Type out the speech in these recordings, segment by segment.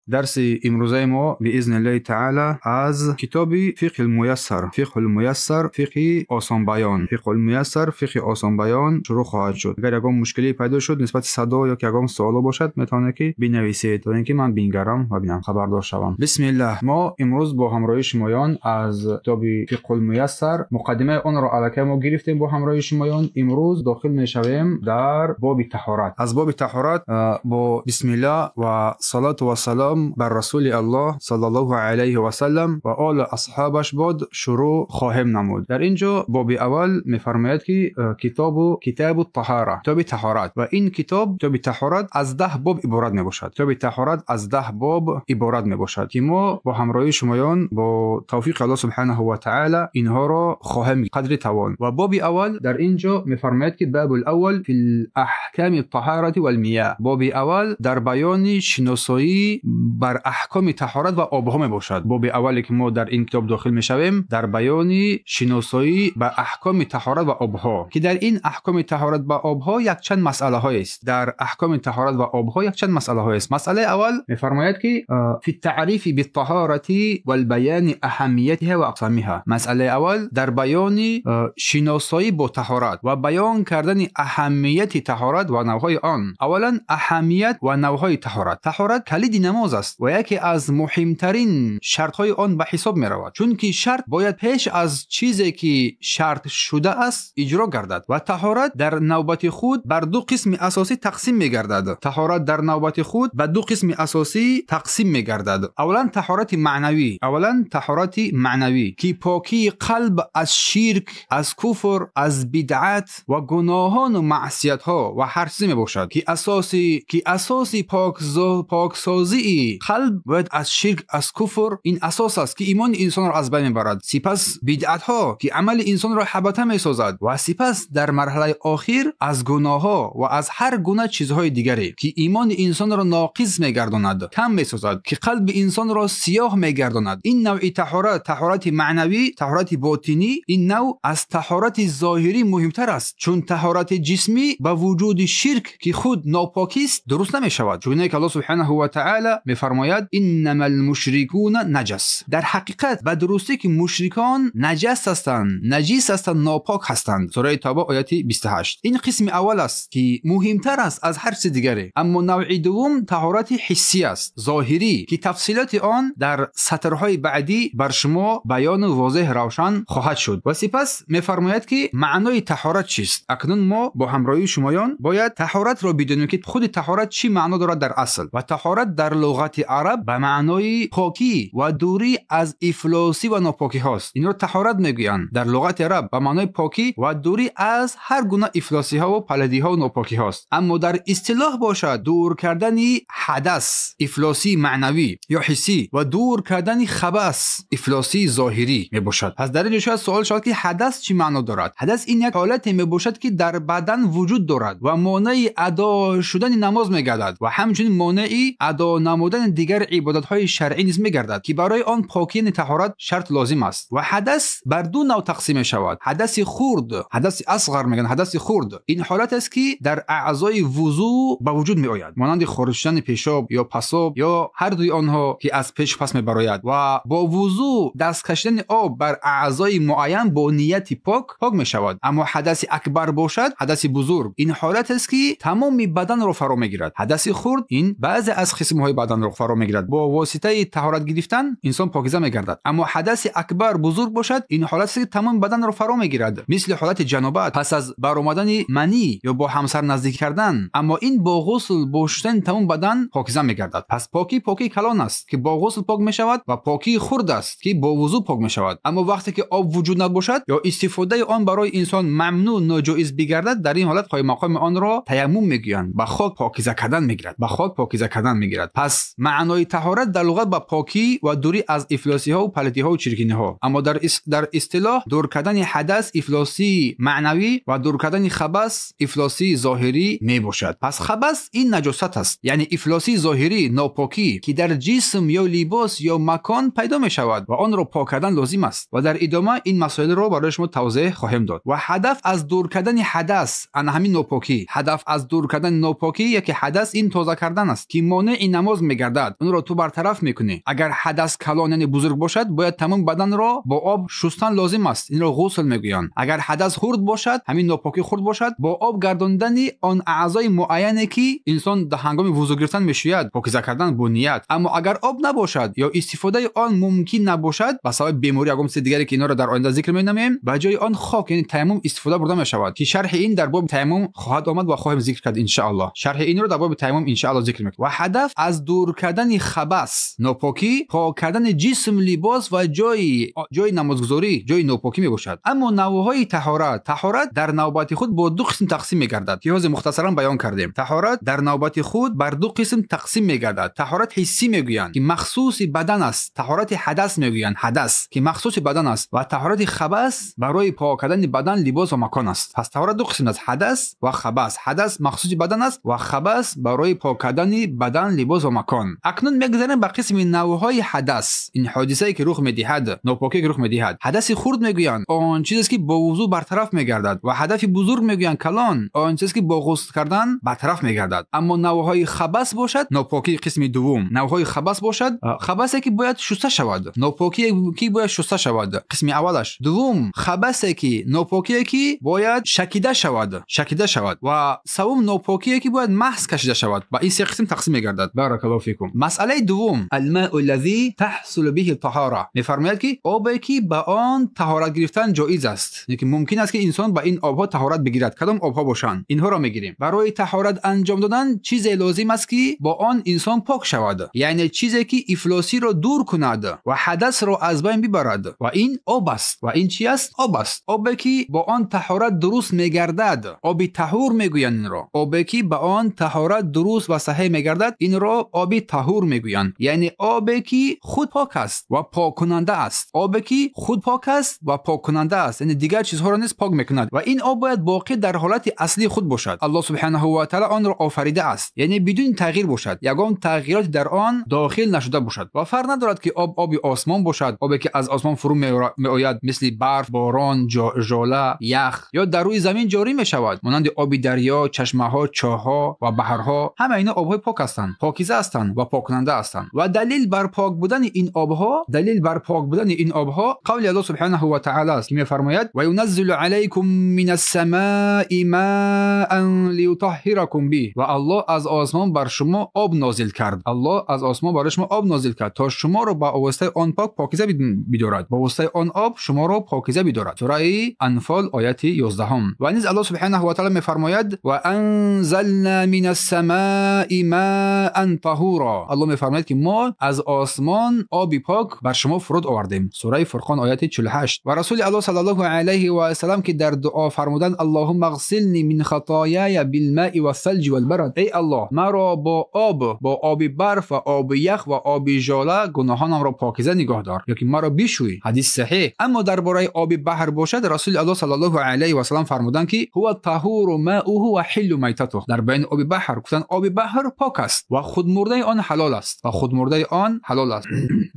Дарси имрӯзаи мо биизниллаҳи таъала аз китоби Фиқҳул Муяссар, Фиқҳул Муяссар, фиқҳи осонбаён, Фиқҳул Муяссар, фиқҳи осонбаён шурӯъ хоҳад шуд. Агар ягон мушкиле пайдо шуд нисбати садо ё ки ягон суоло бошад, метавонед ки бинависед, то ин ки ман бингарам ва бинам, хабардор шавам. Бисмиллаҳ. Мо имрӯз бо ҳамроҳии шумоён аз китоби Фиқҳул Муяссар муқаддимаи онро аллакай мо гирифтем бо ҳамроҳии шумоён. Имрӯз дохил мешавем дар боби таҳорат. Аз боби таҳорат бо бисмиллаҳ ва салату вассалом бар расули Аллоҳ саллаллоҳу алайҳи васаллам ва оли асҳобаш бод шурӯъ хоҳем намуд. Дар ин ҷо боби аввал мефармояд ки китобу таҳара, китоби таҳорат. Ва ин китоб, китоби таҳорат, аз 10 боб иборат мебошад. Китоби таҳорат аз 10 боб иборат мебошад ки мо бо ҳамроҳии шумоён бо тавфиқи Аллоҳ субҳанаҳу ва таъала инҳоро хоҳем қадри тавон. Ва боби аввал дар ин ҷо мефармояд ки бабул аввал фил аҳками таҳарати вал мияҳ. Боби аввал дар баёни шиносоӣ бар аҳкоми таҳорат ва обҳо мебошад. Боби аввале ки мо дар ин китоб дохил мешавем дар баёни шиносоӣ ба аҳкоми таҳорат ва обҳо, ки дар ин аҳкоми таҳорат ва обҳо якчанд масъалаҳоест. Дар аҳкоми таҳорат ва обҳо якчанд масъалаҳоест. Масъалаи аввал мефармояд ки фи таърифи биттаҳорати валбаяни аҳамиятиҳа ва ақсамиҳа. Масъалаи аввал дар баёни шиносоӣ бо таҳорат ва баён кардани аҳамияти таҳорат ва навъҳои он. Аввалан аҳамият ва навъҳои таҳорат. Таҳорат калиди намоз аст ва яке аз муҳимтарин шартҳои он ба ҳисоб меравад, чунки шарт бояд пеш аз чизе ки шарт шудааст иҷро гардад ва таҳорат дар навбати худ бар ду қисми асосӣ тақсим мегардад. Таҳорат дар навбати худ ба ду қисми асосӣ тақсим мегардад. Аввалан таҳорати маънавӣ, аввалан таҳорати маънавӣ ки покии қалб аз ширк, аз куфр, аз бидъат ва гуноҳону маъсиятҳо ва ҳар чизе мебошад ки асоси поксозии қалб бояд аз ширк, аз куфр, ин асос аст ки имони инсонро аз байн мебарад. Сипас бидъатҳо ки амали инсонро ҳабата месозад ва сипас дар марҳалаи охир аз гуноҳҳо ва аз ҳар гуна чизҳои дигаре ки имони инсонро ноқис мегардонад, кам месозад, ки қалби инсонро сиёҳ мегардонад. Ин навъи таҳорат, таҳорати маънавӣ, таҳорати ботинӣ, ин навъ аз таҳорати зоҳирӣ муҳимтар аст, чун таҳорати ҷисмӣ ба вуҷуди ширк ки худ нопокист дуруст намешавад. Чуноне ки Аллоҳ субҳанаҳу ва таъала мефармояд: иннамал мушрикуна наҷас. Дар ҳақиқат ба дурустӣ ки мушрикон наҷас ҳастанд, наҷис ҳастанд, нопок ҳастанд. Сураи Тавба ояти 28. Ин қисми аввал аст ки муҳимтар аст аз ҳар чизи дигаре. Аммо навъи дуввум таҳорати ҳиссӣ аст, зоҳирӣ, ки тафсилоти он дар сатрҳои баъдӣ бар шумо баёну возеҳ равшан хоҳад шуд. Ва сипас мефармояд ки маънои таҳорат чист. Акнун мо бо ҳамроҳии шумоён бояд таҳоратро бидонем ки худи таҳорат чӣ маъно дорад дар асл. Ва таҳорат дар луғати араб ба маънои покӣ ва дурӣ аз ифлосӣ ва нопокиҳост. Инро таҳорат мегӯянд. Дар луғати араб ба маънои покӣ ва дурӣ аз ҳар гуна ифлосиҳо ва паладиҳо ва нопокиҳост. Аммо дар истилоҳ бошад дур кардани ҳадас, ифлосии маънавӣ ё ҳиссӣ, ва дур кардани хабас, ифлосии зоҳирӣ мебошад. Пас дар ин ҷо шояд суол шавад ки ҳадас чӣ маъно дорад? Ҳадас ин як ҳолате мебошад ки дар бадан вуҷуд дорад ва монеи адо шудани намоз мегардад ва ҳамчунин монеи адо намудани дигар ибодатҳои шаръӣ низ мегардад ки барои он покии таҳорат шарт лозим аст. Ва ҳадас бар ду навъ тақсим мешавад. Ҳадаси хурд, ҳадаси асғар мегӯянд, ҳадаси хурд ин ҳолат аст ки дар аъзои вузӯ ба вуҷуд меояд, монанди хориҷ шудани пешоб ё пасоб ё ҳар дуи онҳо ки аз пеш пас мебарояд ва бо вузӯ даст кашидани об бар аъзои муайян бо нияти пок пок мешавад. Аммо ҳадаси акбар бошад, ҳадаси бузург, ин ҳолат аст ки тамоми баданро фаро мегирад. Ҳадаси хурд ин баъзе аз қисмҳои баданро фаро мегирад. Бо воситаи таҳорат гирифтан инсон покиза мегардад. Аммо ҳадаси акбар бузург бошад, ин ҳолат аст ки тамоми баданро фаро мегирад, мисли ҳолати ҷанобат пас аз баромадани манӣ ё бо ҳамсар наздик кардан. Аммо ин бо ғусл, бо шустани тамоми бадан покиза мегардад. Пас покӣ покии калон аст ки бо ғусл пок мешавад ва покии хурд аст ки бо вузӯ пок мешавад. Аммо вақте ки об вуҷуд набошад ё истифодаи он барои инсон мамнӯъ, ноҷоиз бигардад, дар ин ҳолат қоиммақоми онро таяммум мегӯянд, ба хок покиза кардан мегирад, ба хок покиза кардан мегирад. Пас маънои таҳорат дар луғат ба покӣ ва дурӣ аз ифлосиҳо ва палидиҳо ва чиркиниҳо. Аммо дар истилоҳ дур кардани ҳадас, ифлосии маънавӣ, ва дур кардани хабас, ифлосии зоҳирӣ мебошад. Пас хабас ин наҷосат аст, яъне ифлосии зоҳирӣ, нопокӣ ки дар ҷисм ё либос ё макон пайдо мешавад ва онро пок кардан лозим аст. Ва дар идома ин масоилро барои шумо тавзеҳ хоҳем дод. Ва ҳадаф аз дур кардани ҳадас, ана ҳамин нопокӣ, ҳадаф аз дур кардани нопокӣ яке ҳадас ин тоза кардан аст ки монеи намоз мегардад. мегардад, онро ту бартараф мекунӣ. Агар ҳадас калон, яъне бузург бошад, бояд тамом баданро бо об шустан лозим аст. Инро ғусл мегӯянд. Агар ҳадас хурд бошад, ҳамин нопокӣ хурд бошад, бо об гардондани он аъзои муайяне ки инсон дар ҳангоми вузӯ гирифтан мешӯяд, покиза кардан бо ният. Аммо агар об набошад ё истифодаи он мумкин набошад ба сабаби беморӣ ягон чизи дигаре ки инҳоро дар оянда зикр менамоем, ба ҷои он хок, яъне таяммум истифода бурда мешавад, ки шарҳи ин дар боби таяммум хоҳад омад ва хоҳем зикр кард иншааллоҳ. Шарҳи инро дар боби таяммум иншааллоҳ зикр мекунем. Ва ҳадаф аз дур кардани хабас, нопокӣ, пок кардани ҷисм, либос ва ҷои намозгузорӣ, ҷои нопокӣ мебошад. Аммо навъҳои таҳорат, таҳорат дар навбати худ бо ду қисм тақсим мегардад, ки ҳозир мухтасаран баён кардем. Таҳорат дар навбати худ бар ду қисм тақсим мегардад. Таҳорат ҳиссӣ мегӯянд, ки махсуси бадан аст. Таҳорати ҳадас мегӯянд, ҳадас, ки махсуси бадан аст, ва таҳорати хабас барои пок кардани бадан, либос ва макон аст. Пас таҳорат ду қисм аст: ҳадас ва хабас. Ҳадас махсуси бадан аст ва хабас барои пок кардани бадан, либос ва макон. Акнун мегузарем ба қисми навъҳои ҳадас. Ин ҳодисае ки рух медиҳад, нопокие ки рух медиҳад. Ҳадаси хурд мегӯянд он чизест ки бо вузӯ бартараф мегардад, ва ҳадафи бузург мегӯянд калон он чизест ки бо ғусл кардан бартараф мегардад. Аммо навъҳои хабас бошад, нопокии қисми дуввум, навъҳои хабас бошад, хабасе ки бояд шуста шавад, нопокие ки бояд шуста шавад, қисми аввалаш. Дуввум, хабасе ки нопокие ки бояд шакида шавад, шакида шавад, ва севум, нопокие ки бояд маҳз кашида шавад. Ба ин се қисм тақсим мегардад. Баракаллоҳу фикум. Масъалаи дуввум, алмаъу аллазӣ таҳсулу биҳи таҳора, мефармояд ки обе ки ба он таҳорат гирифтан ҷоиз аст, яъне ки мумкин аст ки инсон ба ин обҳо таҳорат бигирад. Кадом обҳо бошанд? Инҳоро мегирем. Барои таҳорат анҷом додан чизе лозим аст ки бо он инсон пок шавад, яъне чизе ки ифлосиро дур кунад ва ҳадасро аз байн бибарад, ва ин об аст. Ва ин чи аст? Об аст. Обе ки бо он таҳорат дуруст мегардад, оби таҳур мегӯянд инро. Обе ки ба он таҳорат дуруст ва саҳеҳ мегардад, инро оби таҳур мегӯянд. Яъне обе ки худ пок аст ва поккунанда аст. Обе ки худ пок аст ва поккунанда аст, яъне дигар чизҳоро низ пок мекунад, ва ин об бояд боқӣ дар ҳолати аслии худ бошад. Аллоҳ субҳанаҳу ва таъоло онро офарида аст, яъне бидуни тағйир бошад, ягон тағйирот дар он дохил нашуда бошад. Ва фарқ надорад ки об оби осмон бошад, обе ки аз осмон фурӯ меояд, мисли барф, борон, жола, ях, ё дар рӯи замин ҷорӣ мешавад, монанди оби дарё, чашмаҳо, чоҳҳо ва баҳрҳо. Ҳама инҳо обҳои пок ҳастанд, покиза ҳастанд ва поккунанда ҳастанд. Ва далил бар пок будани ин обҳо, далил бар пок будани ин обҳо қавли Аллоҳ субҳанаҳу ва таъоло аст ки мефармояд: ва юназзилу алайкум минас самаи маан лиютаҳҳиракум биҳ. Ва Аллоҳ аз осмон бар шумо об нозил кард. Аллоҳ аз осмон барои шумо об нозил кард то шуморо ба воситаи он пок покиза бидорад. Ба воситаи он об шуморо покиза бидорад. Сураи Анфол ояти 11. Ва низ Аллоҳ субҳанаҳу ва таъоло мефармояд: ва анзална минас самаи маан таҳура. Аллоҳ мефармояд ки мо аз осмон оби пок бар шумо фуруд овардем. Сураи Фурқон ояти 48. Ва Расули Аллоҳ саллаллоҳу алайҳи ва саллам ки дар дуо фармуданд: Аллоҳумма ғсилни мин хатояя билмаи вассалҷи валбарад. Эй Аллоҳ, маро бо об, бо оби барф ва оби ях ва оби жола гуноҳонамро покиза нигоҳ дор, ё ки маро бишӯй. Ҳадис саҳеҳ. Аммо дар бораи оби баҳр бошад, Расули Аллоҳ саллаллоҳу алайҳи ва саллам фармуданд ки ҳува таҳуру маъуҳу ва ҳиллу майтатуҳ. Дар байни оби баҳр гуфтанд оби баҳр пок аст ва худмурдаи он ҳалол аст, ва худмурдаи он ҳалол аст.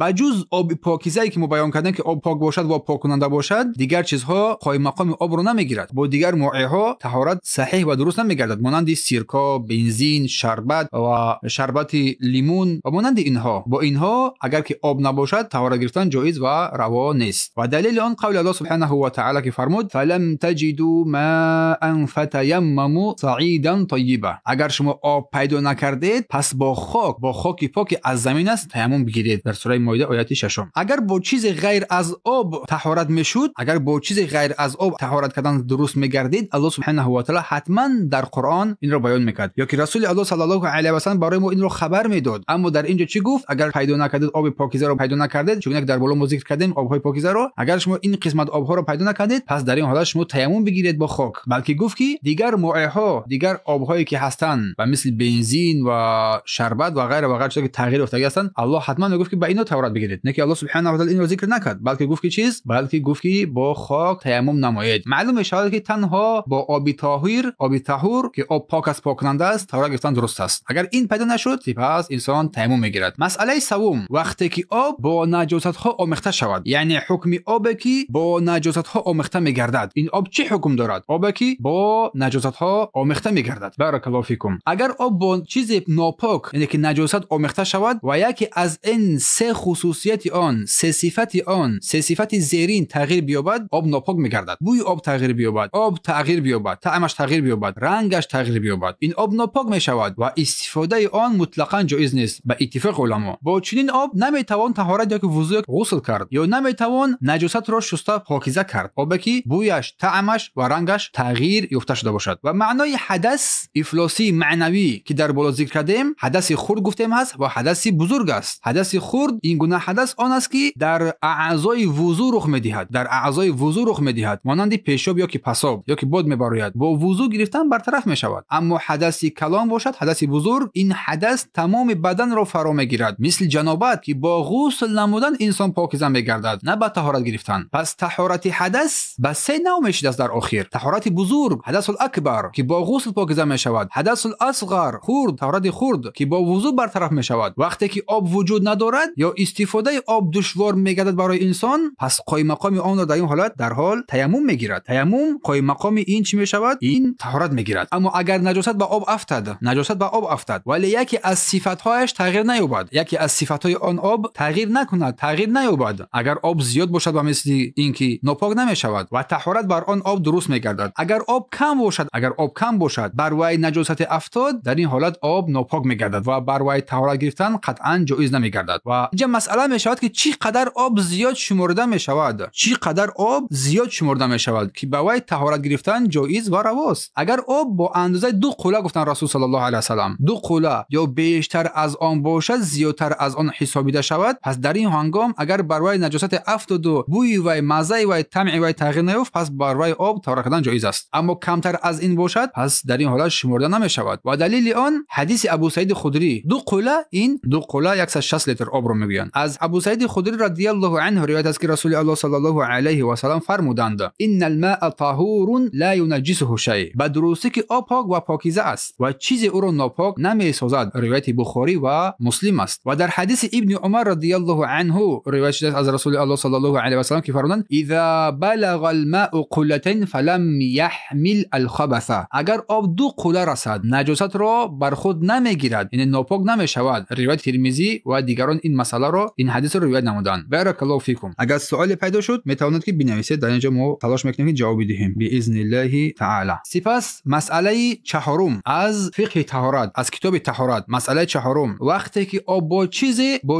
Ба ҷуз оби покизае ки мо баён кардем ки об пок бошад ва поккунанда бошад, дигар чизҳо қоим мақоми обро намегирад. Бо дигар моеъҳо таҳорат саҳеҳ ва дуруст намегардад, монанди сирко, бензин, шарбат ва шарбати лимун ва монанди инҳо. Бо инҳо агар ки об набошад, таҳорат гирифтан ҷоиз ва раво нест. Ва далели он қавли Аллоҳ субҳанаҳу ва таъоло ки фармуд: фалам таҷиду маан фатаяммаму саидан тайиба. Агар шумо об пайдо накардед, пас бо хок, бо хоки поки аз замин аст, таяммум бигиред. Дар сураи Моида ояти 6. Агар бо чизе ғайр аз об таҳорат мешуд, агар бо чизе ғайр аз об таҳорат кардан дуруст мегардид, Аллоҳ субҳанаҳу ва таъоло ҳатман дар Қуръон инро баён мекард, ё ки Расули Аллоҳ саллаллоҳу алайҳи ва саллам барои мо инро хабар медод. Аммо дар инҷо чӣ гуфт? Агар пайдо накардед, оби покизаро пайдо накардед, чунки дар боло мо зикр кардем обҳои покизаро, агар шумо ин қисмат обҳоро пайдо накардед, пас дар ин ҳолат шумо таяммум бигиред бо хок. Балки гуфт ки дигар моеъҳо, дигар обҳое ки ҳастанд, ба мисли бензин ва шарбат ва ғайра ва ғайра, чизе ки тағйир ёфтагӣ ҳастанд, Аллоҳ ҳатман мегуфт ки ба инҳо таҳорат бигиред. Не ки Аллоҳ субҳанаҳу ва таъоло инро зикр накард, балки гуфт ки чиз? Балки гуфт ки бо хок таяммум намоед. Маълум мешавад ки танҳо бо оби тоҳир, оби таҳур ки об пок аст, поккунанда аст, таҳорат гирифтан дуруст аст. Агар ин пайдо нашуд, сипас инсон таяммум мегирад. Масъалаи севум, вақте ки об бо наҷосатҳо омехта шавад, яъне ҳукми обе ки бо наҷосатҳо омехта мегардад, ин об чӣ ҳукм дорад? Обе ки бо наҷосатҳо омехта мегардад. Баракаллоҳу фикум. Агар об бо чизе нопок, яъне ки наҷосат омехта шавад ва яке аз ин се хусусияти он, се сифати он, се сифати зерин тағйир биёбад, об нопок мегардад. Бӯи об тағйир биёбад, об тағйир биёбад, таъмаш тағйир биёбад, рангаш тағйир биёбад, ин об нопок мешавад ва истифодаи он мутлақан ҷоиз нест ба иттифоқи уламо. Бо чунин об наметавон таҳорат ё ки вузӯ ё ғусл кард ё наметавон наҷосатро шуста покиза кард, обе ки бӯяш, таъмаш ва рангаш тағйир ёфта шуда бошад. Ва маънои ҳадас ифлосии маънавӣ ки дар боло зикр кардем, ҳадаси хурд гуфтем ҳаст ва ҳадаси бузург аст. Ҳадаси хурд ин гуна ҳадас он аст ки дар аъзои вузӯ рух медиҳад, дар аъзои вузӯ рух медиҳад, монанди пешоб ё ки пасоб ё ки бод мебарояд, бо вузӯ гирифтан бартараф мешавад. Аммо ҳадаси калон бошад, ҳадаси бузург, ин ҳадас тамоми баданро фаро мегирад, мисли ҷанобат ки бо ғусл намудан инсон покиза мегардад, на ба таҳорат гирифтан. Пас таҳорати ҳадас ба се навъ мешидааст дар охир: таҳорати бузург, ҳадасул акбар, ки бо ғусл покиза мешавад, ҳадасул асғар, хурд, таҳорати хурд, ки бо вузӯ бартараф мешавад. Вақте ки об вуҷуд надорад ё истифодаи об душвор мегардад барои инсон, пас қоиммақоми онро дар ин ҳолат дар ҳол таяммум мегирад. Таяммум қоиммақоми ин чӣ мешавад? Ин таҳорат мегирад. Аммо агар наҷосат ба об афтад, наҷосат ба об афтад, вале яке аз сифатҳояш тағйир наёбад, яке аз сифатҳои он об тағйир накунад, тағйир наёбад, агар об зиёд бошад ба мисли ин ки нопок намешавад ва таҳорат бар он об дуруст мегардад. Агар об кам бошад, агар об кам бошад, бар вай наҷосате афтод, дар ин ҳолат об нопок мегардад ва бар вай таҳорат гирифтан қатъан ҷоиз намегардад. Ва инҷа масъала мешавад ки чӣ қадар об зиёд шуморда мешавад, чӣ қадар об зиёд шуморда мешавад ки ба вай таҳорат гирифтан ҷоиз ва равост. Агар об бо андозаи 2 қула, гуфтан Расул саллаллоҳу алайҳи васаллам, 2 қула ё бештар аз он бошад, зиёдтар аз он ҳисобида шавад, пас дар ин ҳангом агар бар вай наҷосате афтоду бӯи вай, маззаи вай, таъми вай тағйир наёфт, пас бар вай об таҳорат кардан ҷоиз аст. Аммо камтар аз ин бошад, пас дар ин ҳолат шуморда намешавад. Ва далели он ҳадиси Абу Саиди Худрӣ, 2 қула, ин 2 қула 160 литр обро мегӯянд. Аз Абу Саиди Худрӣ радиаллоҳу анҳу ривоят аст ки Расули Аллоҳ саллаллоҳу алайҳи васаллам фармуданд: иннал маъа таҳурун ла юнаҷҷисуҳу шай. Ба дурустӣ ки об пок ва покиза аст ва чизе ӯро нопок намесозад. Ривояти Бухорӣ ва Муслим аст. Ва дар ҳадиси Ибни Умар радиаллоҳу анҳу ривоят шудааст аз Расули Аллоҳ саллаллоҳу алайҳи васаллам ки фармуданд: иза балағал маъу қуллатайн фалам яҳмил алхабаса. Агар об 2 қула расад, наҷосатро бар худ намегирад, яъне нопок намешавад. Ривояти Тирмизӣ ва дигарон ин масъаларо, ин ҳадисро ривоят намуданд. Баракаллоҳу фикум. Агар суоле пайдо шуд, метавонед ки бинависед, дар инҷо мо талош мекунем ки ҷавоб бидиҳем биизниллаҳи таъала. Сипас масъалаи чаҳорум аз фиқҳи таҳорат, аз китоби таҳорат, масъалаи чаҳорум: вақте ки об бо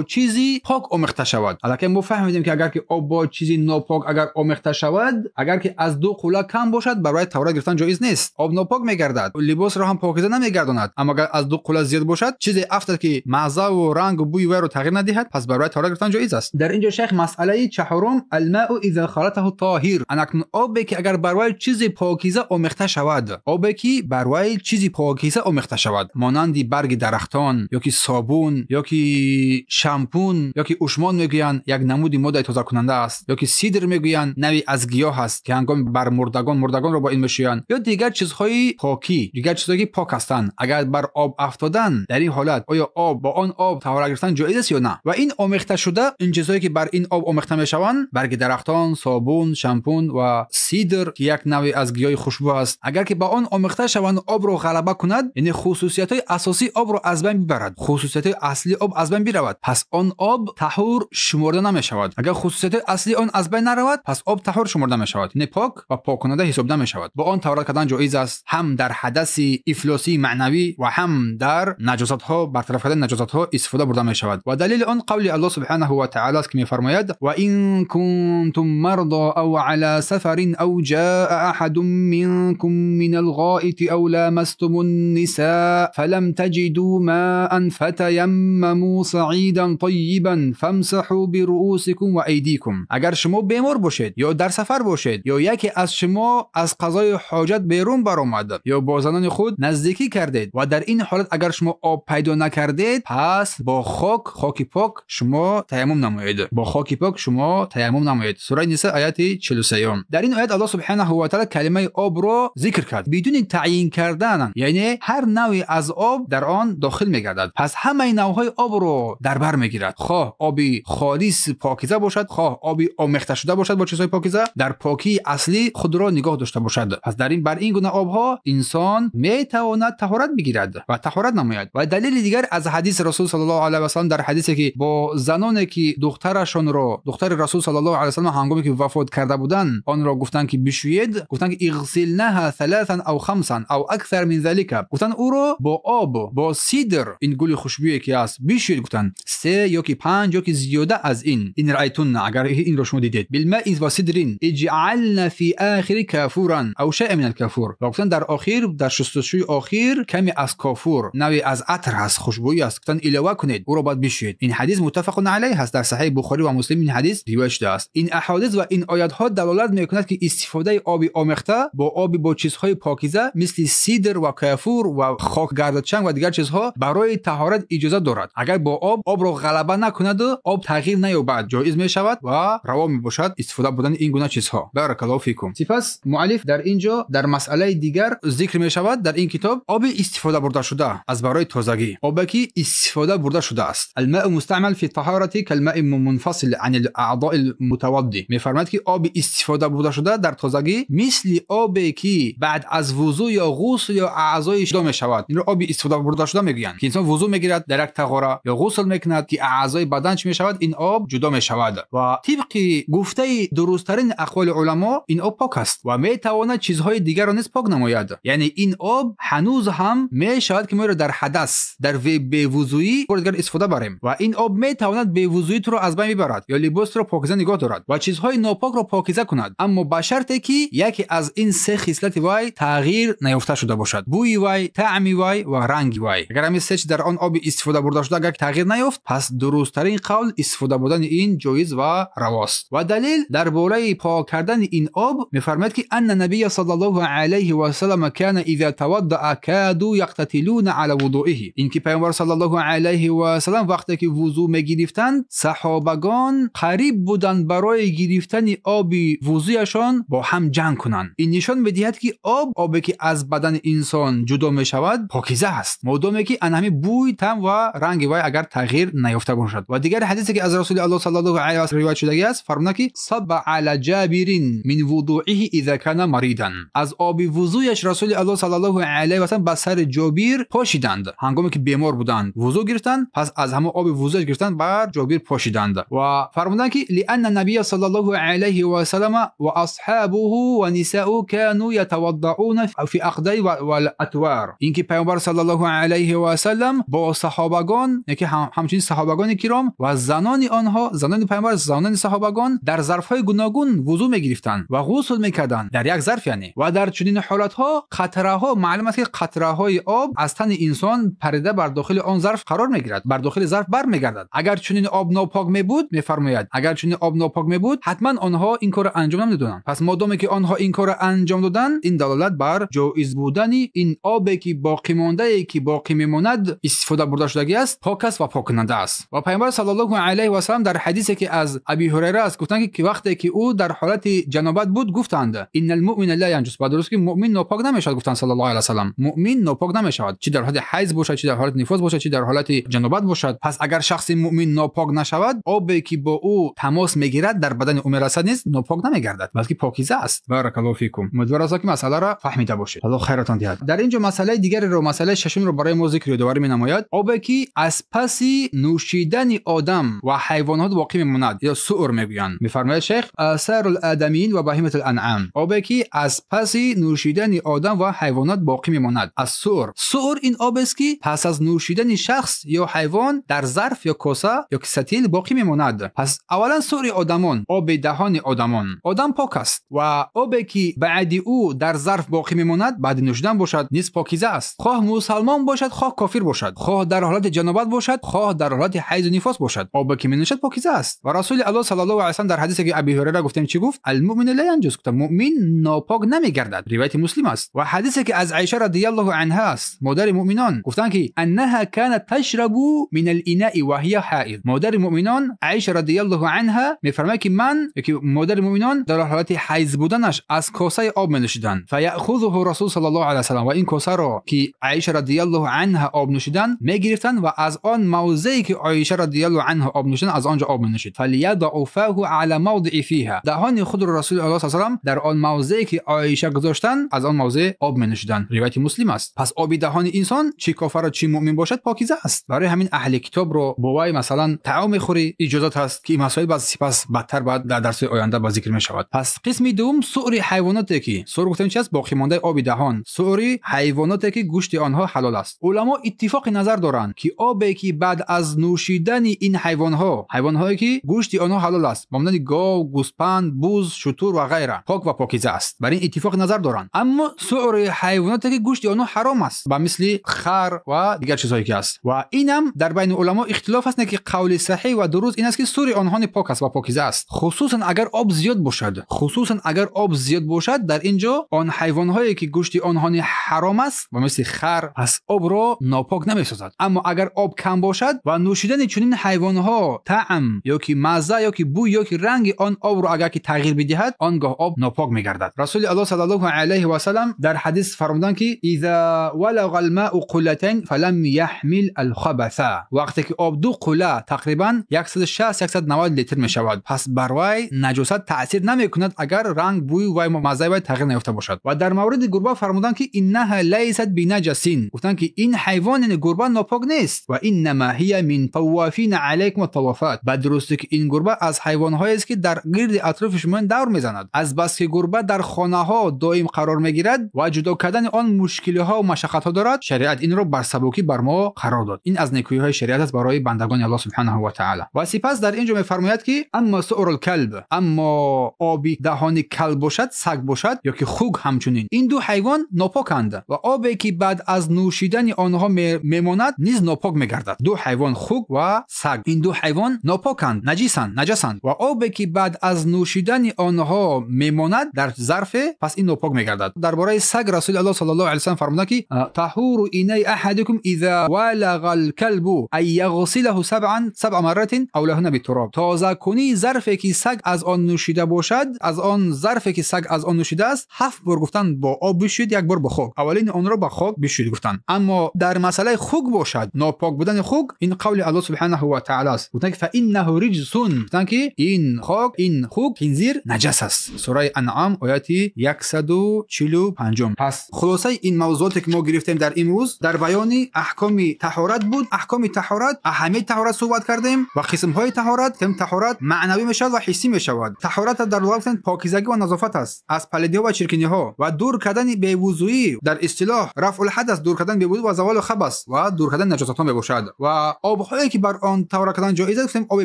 чизи пок омехта шавад. Аллакай мо фаҳмидем ки агар ки об бо чизи нопок агар омехта шавад, агар ки аз 2 қула кам бошад, барои таҳорат гирифтан ҷоиз нест, об нопок мегардад, либосро ҳам покиза намегардонад. Аммо агар аз 2 қула зиёд бошад, чизе афтад ки мазза ва ранг ва бӯи вайро тағйир надиҳад, пас барои таҳорат гирифтан ҷоиз аст. Дар инҷо шайх масъалаи чаҳорум: алмаъу иза халатаҳу тоҳир. Анакнун обе ки агар бар вай чизи покиза омехта шавад, обе ки бар вай чизи покиза омехта шавад, монанди барги дарахтон ё ки собун ё ки шампун ё ки ушмон мегӯянд, як намуди моддаи тозакунанда аст, ё ки сидр мегӯянд, навъи аз гиёҳ аст ки ҳангоми бар мурдагонро бо ин мешӯянд, ё дигар чизҳои покӣ, дигар чизҳое ки пок ҳастанд, агар бар об афтодан, дар ин ҳолат оё об бо он об таҳорат гирифтан ҷоиз аст ё на? Ва ин омехта шуда, ин чизҳое ки бар ин об омехта мешаванд, барги дарахтон, собун, шампун ва сидр ки як навъи аз гиёҳи хушбӯ аст, агар ки ба он омехта шаванд, обро ғалаба кунад, яъне хусусиятҳои асосии обро аз байн бибарад, хусусиятҳои аслии об аз байн биравад, пас он об таҳур шуморда намешавад. Агар хусусиятҳои аслии он аз байн наравад, пас об таҳур шуморда мешавад, яъне пок ва поккунанда ҳисоб намешавад. Бо он таҳорат кардан ҷоиз аст, ҳам дар ҳадаси ифлосии маънавӣ ва ҳам дар наҷосатҳо, бартараф кардани наҷосатҳо истифода бурда мешавад. Ва далели он қавли Аллоҳ субҳанаҳу ва таъала аст ки мефармояд: ва ин кунтум марда ав ала сафарин ав ҷаа аҳадун минкум минал ғоити ав ламастумун нисаа фалам таҷиду маан фатаяммаму саидан таййибан фамсаҳу бируусикум ва айдикум. Агар шумо бемор бошед ё дар сафар бошед ё яке аз шумо аз қазои ҳоҷат берун баромад ё бо занони худ наздикӣ кардед ва дар ин ҳолат агар шумо об пайдо накардед, пас бо хок, хоки пок шумо таяммум намоед. Бо хоки пок шумо таяммум намоед. Сураи Ниса ояти 43. Дар ин оят Аллоҳ субҳанаҳу ва таъала калимаи обро зикр кард бидуни таъйин кардан, яъне ҳар навъе аз об дар он дохил мегардад. Пас ҳамаи навъҳои обро дар бар мегирад, хоҳ оби холис покиза бошад, хоҳ оби омехта шуда бошад бо чизҳои покиза, дар покии аслӣ худро нигоҳ дошта бошад. Пас дар ин бар ин гуна обҳо инсон метавонад таҳорат бигирад ва таҳорат намояд. Ва далели Далили дигар аз ҳадиси Расул саллаллоҳу алайҳи васаллам дар ҳадисе ки бо заноне ки духтарашонро, духтари Расул саллаллоҳу алайҳи васаллам ҳангоме ки вафот карда буданд, онро гуфтанд ки бишӯед, гуфтанд ки иғсилнаҳа саласан ав хамсан ав аксар мин залика. Гуфтанд ӯро бо об, бо сидр, ин гули хушбӯе ки аст, бишӯед, гуфтанд 3 ё ки 5 ё ки зиёда аз ин. Ин раайтунна, агар инро шумо дидед. Билмаи ва сидрин иҷъална фи охири кафуран ав шайъан мин алкафур. Ва гуфтанд дар охир, дар шустушӯи охир каме аз кафур, навъе аз атр ҳаст, хушбӯӣ аст, гуфтанд илова кунед, ӯро бояд бишӯед. Ин ҳадис муттафақун алайҳ ҳаст, дар Саҳеҳи Бухорӣ ва Муслим ин ҳадис ривоят шудааст. Ин аҳодис ва ин оятҳо далолат мекунад ки истифодаи оби омехта бо оби бо чизҳои покиза мисли сидр ва кафур ва хок гардачанг ва дигар чизҳо барои таҳорат иҷоза дорад. Агар бо об обро ғалаба накунад ва об тағйир наёбад, ҷоиз мешавад ва раво мебошад истифода бурдани ин гуна чизҳо. Баракаллоҳу фикум. Сипас муаллиф дар инҷо дар масъалаи дигар зикр мешавад дар ин китоб оби истифода бурда шуда аз барои тозагӣ, обе ки истифода бурда шудааст. Алмаъу мустаъмал фи таҳорати калмаи мунфасил ан ал-аъдои ал-мутавадди. Мефармояд ки оби истифода бурда шуда дар тозагӣ мисли обе ки баъд аз вузӯ ё ғусл ё аъзои ҷудо мешавад. Инро оби истифода бурда шуда мегӯянд ки инсон вузӯ мегирад дар як тағора ё ғусл мекунад ки аъзои бадан чӣ мешавад, ин об ҷудо мешавад. Ва тибқи гуфтаи дурусттарин ақволи уламо ин об пок аст ва метавонад чизҳои дигарро низ пок намояд. Яъне ин об ҳанӯз ҳам мешавад ки мо инро дар ҳадас, дар бевузӯӣ бори дигар истифода барем ва ин об метавонад бевузӯии туро аз байн бибарад ё либосро покиза нигоҳ дорад ва чизҳои нопокро покиза кунад, аммо ба шарте ки яке аз ин се хислати вай тағйир наёфта шуда бошад: бӯи вай, таъми вай ва ранги вай. Агар ҳамин се чиз дар он оби истифода бурда шуда агар тағйир наёфт, пас дурусттарин қавл истифода бурдани ин ҷоиз ва равост. Ва далил дар бораи пок кардани ин об мефармояд ки анна набия саллаллоҳу алайҳи васаллам кана иза таваддаа каду яқтатилуна ала вудуиҳи. Ин ки пайғамбар саллаллоҳу алайҳи васаллам вақте ки вузӯ мегирифтанд, саҳобагон қариб буданд барои гирифтани оби вузӯяшон бо ҳам ҷанг кунанд. Ин нишон медиҳад ки об, обе ки аз бадани инсон ҷудо мешавад, покиза аст, модоме ки ан ҳамин бӯй, таъм ва ранги вай агар тағйир наёфта бошад. Ва дигар ҳадисе ки аз Расули Аллоҳ саллаллоҳу алайҳи васаллам ривоят шудагӣ аст, фармуда ки сабба ала ҷабирин мин вудуиҳи иза кана маридан. Аз оби вузӯяш Расули Аллоҳ саллаллоҳу алайҳи васаллам ба сари Ҷобир пошиданд ҳангоме ки бемор буданд, вузӯ гирифтанд, пас аз ҳамон оби вузӯяш гирифтанд бар Ҷобир пошиданд ва фармуданд ки лианна набия саллаллоҳу алайҳи васаллам ва асҳобуҳу ва нисаъу кану ятаваддауна фи ақдаи вал атвар. Ин ки пайғамбар саллаллоҳу алайҳи васаллам бо саҳобагон, яке ҳамчунин саҳобагони киром ва занони онҳо, занони пайғамбар, занони саҳобагон дар зарфҳои гуногун вузӯ мегирифтанд ва ғусл мекарданд дар як зарф, яъне. Ва дар чунин ҳолатҳо қатраҳо, маълум аст ки қатраҳои об аз тани инсон парида бар дохили он зарф қарор мегирад, бар дохили зарф бармегардад. Агар чунин об нопок мебуд, мефармояд, агар чунин об нопок мебуд, ҳатман онҳо ин корро анҷом намедоданд. Пас модоме ки онҳо ин корро анҷом доданд, ин далолат бар ҷоиз будани ин обе ки боқӣ мондае ки боқӣ мемонад истифода бурда шудагӣ аст, пок аст ва поккунанда аст. Ва пайғамбар саллаллоҳу алайҳи васаллам дар ҳадисе ки аз Аби Ҳурайра аст, гуфтанд ки вақте ки ӯ дар ҳолати ҷанобат буд, гуфтанд иннал муъмина ла янҷус. Ба дуруст ки муъмин нопок намешавад, гуфтанд саллаллоҳу алайҳи васаллам. Муъмин нопок намешавад, чи дар ҳолати ҳайз бошад, чи дар ҳолати нифос бошад, чи дар ҳолати ҷанобат бошад. Пас агар шахси муъмин нопок нашавад, обе ки бо ӯ тамос мегирад дар бадани ӯ мерасад низ нопок намегардад, балки покиза аст. Баракаллоҳу фикум. Умедвор ҳастам ки масъаларо фаҳмида бошед. Аллоҳ хайратон диҳад. Дар инҷо масъалаи дигареро, масъалаи шашумро барои мо зикр ёдоварӣ менамояд. Обе ки аз паси нӯшидани одам ва ҳайвонот боқӣ мемонад ё суър мегӯянд. Мефармояд шейх асарул адамиин ва баҳиматул анъам. Обе ки аз паси нӯшидани одам ва ҳайвонот боқӣ мемонад аз суър. Суър ин обест ки пас аз нӯшидани шахс ё ҳайвон дар зарф ё коса ё сатил боқӣ мемонад. Пас аввалан суъри одамон, оби даҳони одамон. Одам пок аст ва обе ки баъди ӯ дар зарф боқӣ мемонад, баъди нӯшидан бошад, низ покиза аст. Хоҳ мусалмон бошад, хоҳ кофир бошад, хоҳ дар ҳолати ҷанобат бошад, хоҳ дар ҳолати ҳайзу нифос бошад, обе ки менӯшад покиза аст. Ва Расули Аллоҳ саллаллоҳу алайҳи васаллам дар ҳадисе ки Аби Ҳурайра гуфтем чӣ гуфт? Алмуъмину ла янҷус. Гуфт муъмин нопок намегардад. Ривояти Муслим аст. Ва ҳадисе ки аз Айша радияллоҳу анҳа аст, модари муъминон, гуфтанд ки аннаҳа канат ташрабу мин ал-инаи ва ҳия ҳаид. Модари муъминон Айша радияллоҳу анҳа мефармояд ки ман, ки модари муъминон дар ҳолати ҳайз буданаш аз косаи об менӯшиданд. Фаяъхузуҳу Расул саллаллоҳу алайҳи васаллам. Ва ин косаро ки Айша радияллоҳу анҳа об нӯшиданд мегирифтанд ва аз он мавзее ки Айша радияллоҳу анҳа об нӯшиданд аз он ҷо об менӯшид. Фалиядау фаҳу ала мавдии фиҳа. Даҳони худро Расули Аллоҳ саллаллоҳу алайҳи васаллам дар он мавзее ки Айша гузоштанд аз он мавзеъ об менӯшиданд. Ривояти Муслим аст. Пас оби даҳони инсон чи кофар чӣ мӯъмин бошад покиза аст. Барои ҳамин аҳли китобро бо вай масалан таом мехӯрӣ иҷозат ҳаст, ки ин масоил баъд сипас бадтар баъд дар дарсҳои оянда ба зикр мешавад. Пас қисми дуввум суъри ҳайвоноте ки суър гуфтем чи аст? Боқимондаи оби даҳон, суъри ҳайвоноте ки гӯшти онҳо ҳалол аст. Уламо иттифоқи назар доранд, ки обе ки баъд аз нӯшидани ин ҳайвонҳо, ҳайвонҳое ки гӯшти онҳо ҳалол аст, ба монанди гов, гӯспанд, буз, шутур ва ғайра, пок ва покиза аст. Бар ин иттифоқи назар доранд. Аммо суъри ҳайвоноте ки гӯшти онҳо ҳаром аст, ба мисли хар ва дигар чизҳое ки аст, ва инам дар байни уламо ихтилоф аст, не ки қавли саҳеҳ ва дуруст ин аст, ки сури онҳо пок аст ва покиза аст, хусусан агар об зиёд бошад. Хусусан агар об зиёд бошад, дар ин ҷо он ҳайвонҳое ки гӯшти онҳо ҳаром аст, ба мисли хар, пас обро нопок намесозад. Аммо агар об кам бошад ва нӯшидани чунин ҳайвонҳо таъм ё ки мазза ё ки бӯй ё ки ранги он обро агар ки тағйир бидиҳад, он гоҳ об нопок мегардад. Расули Аллоҳ саллаллоҳу алайҳи васаллам дар ҳадис фармуданд, ки иза валага алмаъу қуллатайн фалам яҳмил алхабаса. Вақте ки об ду қулла тақрибан 160-190 литр мешавад, пас бар вай наҷосат таъсир намекунад, агар ранг, бӯй ва маззаи вай тағйир наёфта бошад. Ва дар мавриди гурба фармуданд, ки иннаҳа лайсат бинаҷасин. Гуфтанд, ки ин ҳайвон, яъне гурба, нопок нест. Ва иннама ҳия мин тавофина алайкум аттавофат. Ба дурустӣ ки ин гурба аз ҳайвонҳоест, ки дар гирди атрофи шумо давр мезанад. Аз бас ки гурба дар хонаҳо доим қарор мегирад ва ҷудо кардани он мушкилиҳо ва машаққатҳо дорад, шариат инро бар сабукӣ бар мо қарор дод. Ин аз некӯиҳои шариат аст барои бандагони Аллоҳ субҳанаҳу ва таъала. Ва сипас дар ин ҷо мефармояд, ки аммо суърул калб, аммо оби даҳони калб бошад, саг бошад ё ки хук, ҳамчунин ин ду ҳайвон нопоканд ва обе ки баъд аз нӯшидани онҳо мемонад низ нопок мегардад. Ду ҳайвон, хук ва саг, ин ду ҳайвон нопоканд, наҷисанд, наҷасанд ва обе ки баъд аз нӯшидани онҳо мемонад дар зарфе, пас ин нопок мегардад. Дар бораи саг Расули Аллоҳ саллаллоҳу алайҳи васаллам фармуданд, ки таҳуру инаи аҳадикум иза валага алкалбу ан яғсилаҳу сабъан сабъа марратин ав лаҳуна биттуроб. Тозакунии зарфе ки саг аз он нӯшида бошад, аз он зарфе ки саг аз он нӯшидааст, 7 бор гуфтанд бо об бишӯед, як бор бо хок. Аввалин онро ба хок бишӯед гуфтанд. Аммо дар масъалаи хук бошад, нопок будани хук ин қавли Аллоҳ субҳанаҳу ва таъала аст. Гуфтанд, ки фаиннаҳу риҷсун. Гуфтанд, ки ин хок, ин хук, хинзир наҷас аст. Сураи Анъам ояти 145. Пас хулосаи ин мавзуоте ки мо гирифтем дар имрӯз дар баёни аҳкоми таҳорат буд. Аҳкоми таҳорат, аҳамияти таҳорат суҳбат кардем ва қисмҳои таҳорат. Таҳорат маънавӣ мешавад ва ҳиссӣ мешавад. Таҳорат дар луғат гуфтанд покизагӣ ва назофат аст аз палидиҳо ва чиркиниҳо ва дур кардани бевузӯӣ, дар истилоҳ рафъул ҳадас, дур кардани бевузӯ ва заволи хабас ва дур кардани наҷосатҳо мебошад. Ва обҳое ки бар он таҳорат кардан ҷоиз аст, гуфтем оби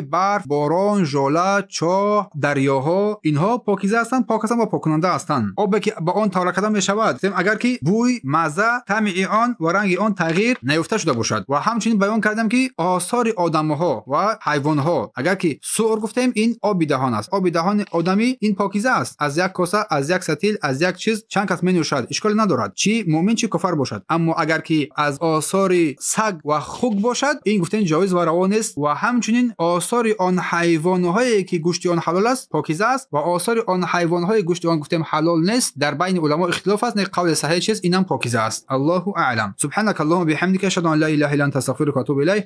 барф, борон, жола, чоҳ, дарёҳо, инҳо покиза ҳастанд, пок ҳастанд ва поккунанда ҳастанд. Обе ки ба он таҳорат кардан мешавад, гуфтем агар ки бӯй, мазза, таъми он ва ранги он тағйир наёфта шуда бошад. Ва ҳамчунин баён кардам, ки осори одамҳо ва ҳайвонҳо, агар ки суър гуфтем, ин оби даҳон аст. Оби даҳони одамӣ ин покиза аст. Аз як коса, аз як сатил, аз як чиз чанд кас менӯшад, ишколе надорад, чӣ мӯмин, чӣ кофар бошад. Аммо агар ки аз осори саг ва хук бошад, ин гуфтем ҷоиз ва раво нест. Ва ҳамчунин осори он ҳайвонҳое ки гӯшти он ҳалол аст, покиза аст, ва осори он ҳайвонҳое гӯшти он гуфтем ҳалол нест, дар байни уламо ихтилоф аст, не қавли саҳеҳ чиз, инам покиза аст. Аллоҳу аълам. Субҳанака Аллоҳумма биҳамдика, ашҳаду ан ла илаҳа илла анта, астағфирука ва атубу илайк.